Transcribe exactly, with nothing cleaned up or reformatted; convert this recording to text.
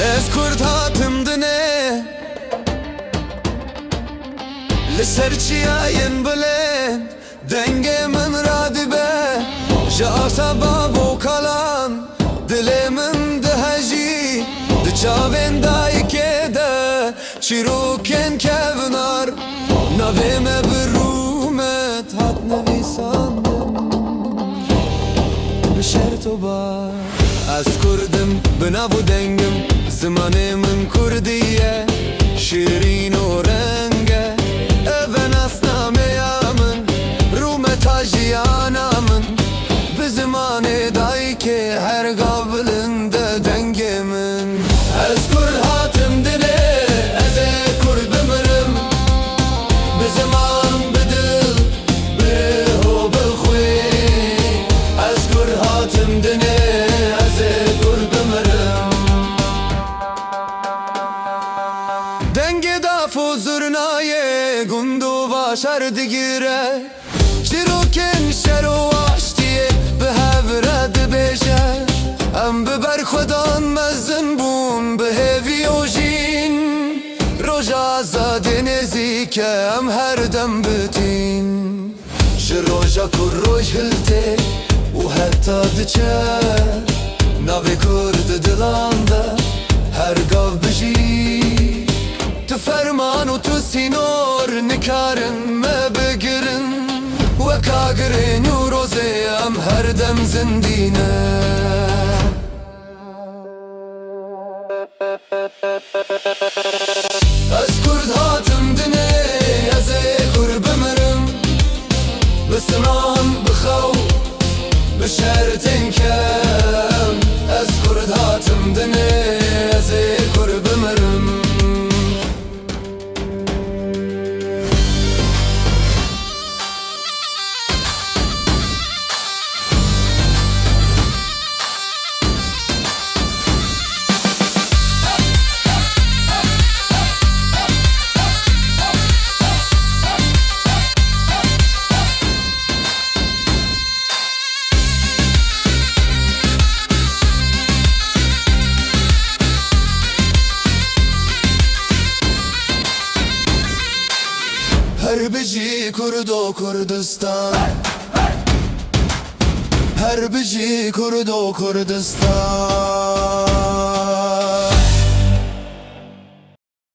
Ez Kurd hatim dinê, li ser çiyayên bilind dengê min radibe. Ji asaba vokalan dilê min dihejî, di çavên dayikê de çîrokên kevnar navê me bi rûmet hat nivîsandin. Bi şert û bar. Ez Kurd im, bi nav û deng im, zimanê min Kurdî ye, şîrîn û reng e. Ev e nasnameya min, rûmeta jiyana min, bi zimanê dayikê her gav bilind e dengê min. Ez Kurd hatim dinê, ez ê Kurd bimirim, bi ziman, bi dil, bi ho, bi xwê. Ez Kurd hatim dinê, ez ê Kurd bimirim. Dengê daf û zurnayê gund û vaşar digire. Çîrokên şer û aştiyê bi hev re dibêje. Em bi berxwedan mezin bûn, bi hêvî û jîn. Roja azadiyê nêzîk e, em her dem bitîn. Ji roja ku roj hiltê û heta diçe, navê Kurd di dilan de her gav bijî. Tu ferman û tu sînor nikarin me bigirin. Wek agirê Newrozê em her dem zindî ne. Ez Kurd hatim dinê, ez ê Kurd bimirim. Bi siman, bi xew, bi şertên kem. Ez Kurd hatim dinê, ez ê Kurd bimirim. Her bijî Kurdo Kurdistan. Her bijî Kurdo Kurdistan.